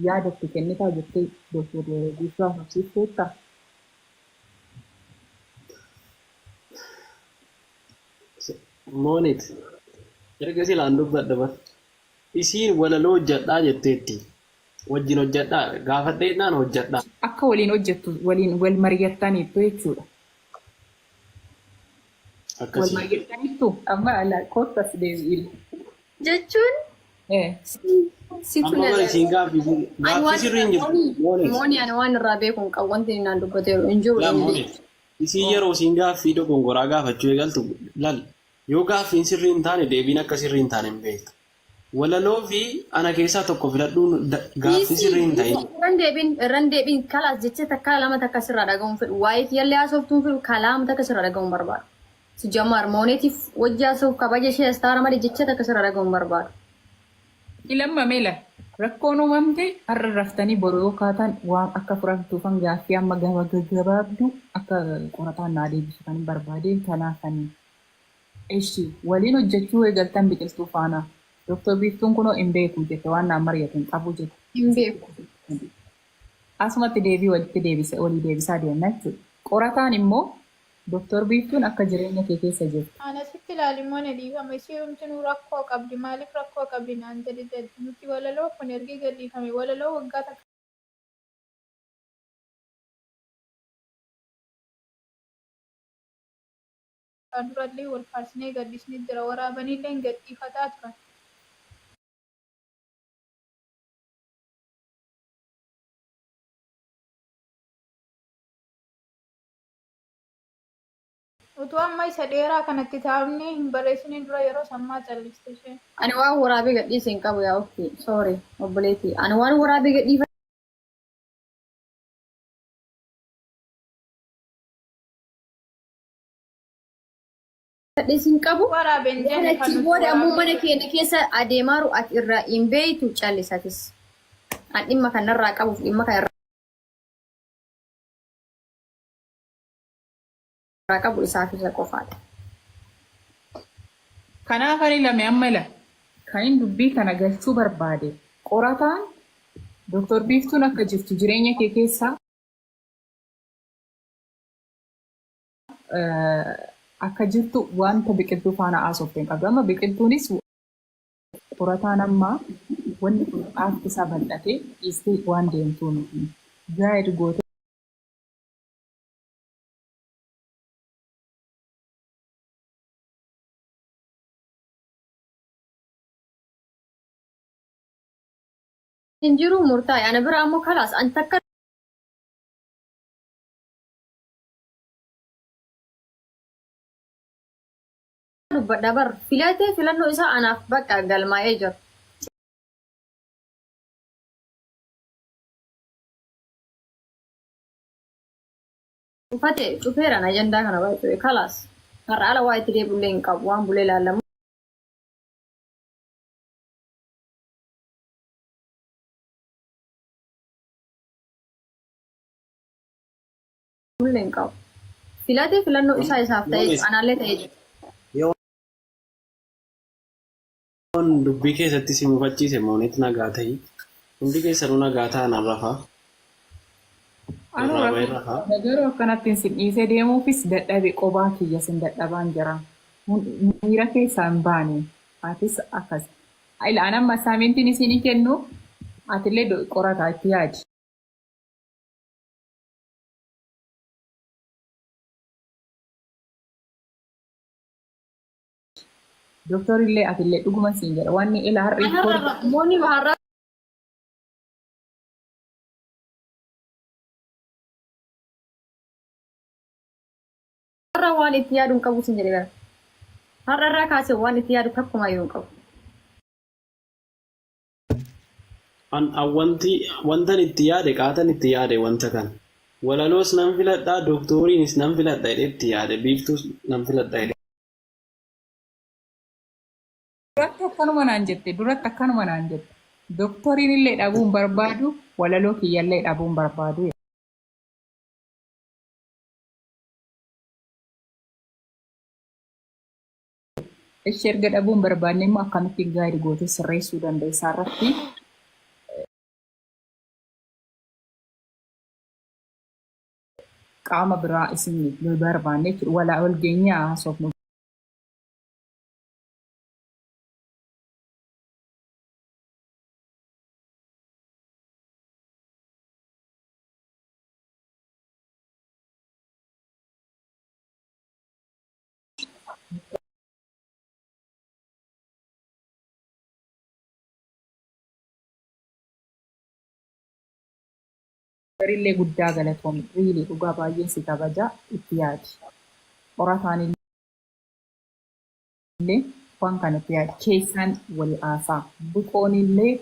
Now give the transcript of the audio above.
Yaada itti kennitaa jettee Dooktar Guutuu haasofsiifteettaa? Moonit erga silaan dubbadha bar. Isiin walaloo hojjadhaa jetteetti. Wajjin hojjadhaa gaafadhee jennaan hojjadhaa. Akka waliin hojjettu waliin wal mari'attaniittu jechuudha. Wal Akkasii. mari'attaniittu amma ala kottu as deebi'i. Jechuun situ Amma na bara isiin gaaffii Ani gaaffii waan sirrii hin jirtu. Moonit. Mooni ani waan irraa beeku hin qabu wanti inni naan dubbateeru hin jiru Laa hin Moonit. beeku. Isiin yeroo isiin gaaffii dogongoraa gaafachuu eegaltu lal yoo gaaffiin sirrii hin taane deebiin akka sirrii hin taane hin beektu. Walaloo fi ana keessaa tokko filadhuun gaaffii Dhiisii sirrii hin ta'in. irran deebiin irran deebiin kalaas jecha takka lama takka sirraa dhaga'uun fedhu waa'ee kiyyallee haasoftuun fedhu kalaama takka sirraa dhaga'uun barbaadu. Si jamaar mooneetiif wajji haasa'uuf kabaja ishee as taara malee jecha takka sirraa dhaga'uun barbaadu. Ilamma mela rakkoon uumamte har'a raftanii boru yoo kaatan waan akka furamtuufan gaaffii amma gaba gaggabaabdu akka qorataan naa deebisu kanin barbaade kanaafani. Eshi waliin hojjechuu eegaltan biqiltuu faana. Doktar Biiftuun kunoo hin beeku jette waan naan mari'ate hin qabu jette. Hin beeku. Asumatti deebii walitti deebisa walii deebisaa deemna jechuudha. Qorataan immoo Doktar Biiftuun akka jireenya kee keessa jirtu. Ana sitti ilaali mone dhiifama isiirumtinuu rakkoo qabdi maaliif rakkoo qabdi naan jedhe jedhe nuti walaloo kun ergii gadhiifame walaloo waggaa takka durallee wal faarsinee gadhiisne jira waraabaniilleen gadhiifataa turan. Utuu amma isa dheeraa kana kitaabni hin barreessiniin dura yeroo san maa calliste isheen? Ani waan waraabee gadhiise hin qabu yaa ukti sorry obboleetti ani waan waraabee gadhiifadhe hin qabu. Waraabe hin Waan jenne kan achi nuti booda ammoo waraabne. mana keenya keessa adeemaaru ati irraa hin beeytu callisatis. An dhimma kanarraa qabuuf dhimma kana irraa qabu isaaf isa qofaadha. Kanaaf ani lame amma ila kanin dubbii kana galchuu barbaade qorataan Doktar Biiftuun akka jirtu jireenya kee keessa akka jirtu wanta biqiltuu faana haasofte hin qabdu. Amma biqiltuunis qorataan amma wanni kun qaafti isaa bal'ate dhiistee waan deemtuu miti. Gaa'ed gootee Hin jiru murtaa'e ana bira ammoo kalaas an takka dubbadha bar filatee filannoo isaa anaaf bakka galmaa'ee jira. Cufate cufeeraan ajandaa kana baay'ee kalaas har'a ala waa itti deebi'ullee hin qabu waan bulee laallamu. Mullee hin qabu. Filatee filannoo isaa isaaf ta'ee anaallee ta'ee jira. Yoon dubbii keessatti si mufachiise Moonet nagaa ta'i. Hundi keessanuu nagaa ta'aa nan rafaa. Anuu Irraa ba'een rafuu rafaa. dadhabe garuu akkanattiin sin dhiisee deemuufis dadhabe qobaa kiyya sin dadhabaan jira. Miira keessaa hin baane atis akkas. Ila an amma assignmentiin isinii kennu atillee qorataa itti yaadi. Doktor illee atillee dhuguma siin jedha wanni ila har'i Har'a mooni har'a har'a waan itti yaadu hin qabu siin jedhe bara. Har'a irraa kaasee waan itti yaadu takkumaa iyyuu hin qabu. An an wanti wantan itti yaade qaatan itti yaade wanta kana. Walaloos nan filadha, doktooriinis nan filadha jedhee itti yaade, biiftuus nan filadha jedhee. Duratti akkanuma naan jette duratti akkanuma naan jette doktoriin illee dhabuu hin barbaadu walaloo kiyyallee dhabuu hin barbaadu. Eshi erga dhabuu hin barbaanne immoo akkamittiin gaayid gootee sirreessuu dandeessaa irratti. Qaama biraa isin barbaanne jechuudha. Walaa wal geenyee haa haasofnu. Garillee guddaa galatoomi. Really dhugaa baay'een si kabaja itti yaadi. Qorataan illee waan kana itti yaadi. Keessaan wal haasaa. Buqoon illee